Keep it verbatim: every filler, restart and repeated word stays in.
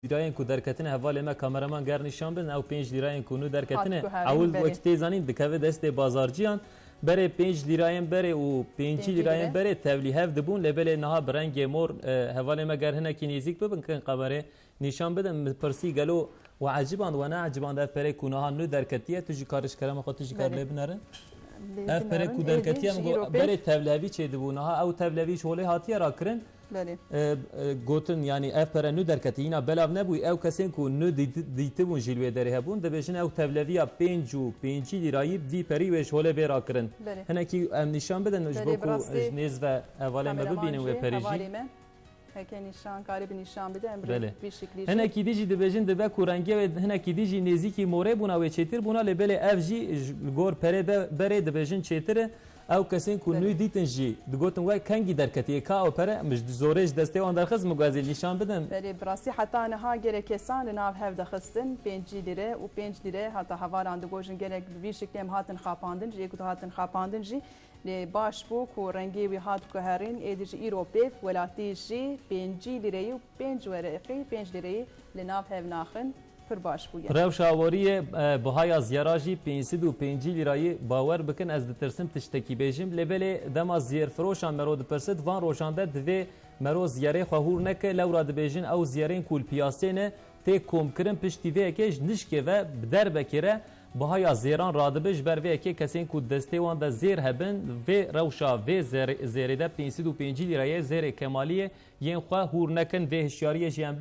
lîrayên ku derketine hevalê me kameraman ger nîşan bidin, ew pênc lîrayên ku nû derketine, Hat ku herin, ewil belê. Wek tê zanîn dikeve destê bazarciyan, berê pênc lîrayên berê û pêncî Pêncî lîrayên lîre. Berê tevlî hev dibûn, lê belê niha bi rengê mor, e, hevalê me ger hinekî nêzîk bibin, kin kamerê nîşan bidin, min pirsî gelo we eciband, we neeciband ev perê ku niha nû derketiye, tu jî karî ji kerema xwe tu jî kar Belê. Lê binerin. Lê Ev perê binerin, ku êdî derketiye, ji min îro got, pêş. Berê tevlevî çêdibû, niha ew tevlevî ji holê hatiye rakirin. Belê. E, e, gotin, yanî ev pere nû derketî, îna belav nebû, ew kesên ku nû dîti-, dîtibûn jî li wê derê hebûn, dibêjin ew tevleviya pênc û pêncî lîrayî vî perî wê ji holê bê rakirin. Belê. Hinekî em nîşan bidin, ji Belê, bo bi ku rastî ji nêz ve hevalê me kameraman bibînin wê jî, perî jî. Hevalê me. Heke nîşan, karî bi nîşan bide, em Belê. Vî şiklî jî. Hinekî dî jî dibêjin dibe ku rengê wê hinekî dî jî nêzîkî morê bûna wê çêtir bûna, lê belê ev jî ji, li gor perê be-, berê dibêjin çêtir e. Ew kesên ku Belê. Nû dîtin jî digotin we kengî derketiye, ka ew pere, min ji zorê ji destê wan derxist, min got ez ê nîşan bidim. Belê, bi rastî heta niha gelek kesan li nav hev dixistin, pêncî lîre û pênc lîre heta hevalan digojin gelek bi vî şiklê em hatin xapandin, jê ku dihatin xapandin jî lê baş bû ku rengê wî hat guherîn, êdî ji îro pêv welatî jî pêncî lîreyî û pênc wereqî pênc lîreyî li nav hev naxin. Pir baş bûye. Rewşa wariyê, e, bihaya ziyara jî pênc sed û pêncî lîrayî, bawer bikin ez ditirsim tiştekî bêjim, lê belê dema ziyerfiroşan mero dipirsit, van rojan de divê mero ziyerê xwe hûr neke, lewra dibêjin ew ziyerên ku li piyasê ne, tê komkirin, piştî vê yekê ji nişkê ve bi derbekê re bihaya zêran radibe, ji ber vê yekê kesên ku destê wan de zêr hebin, vê rewşa vê zêrê, zêrê de pênc sed û pêncî lîrayê zêrê kemaliyê yên xwe hûr nekin, vê hişyariyê jî em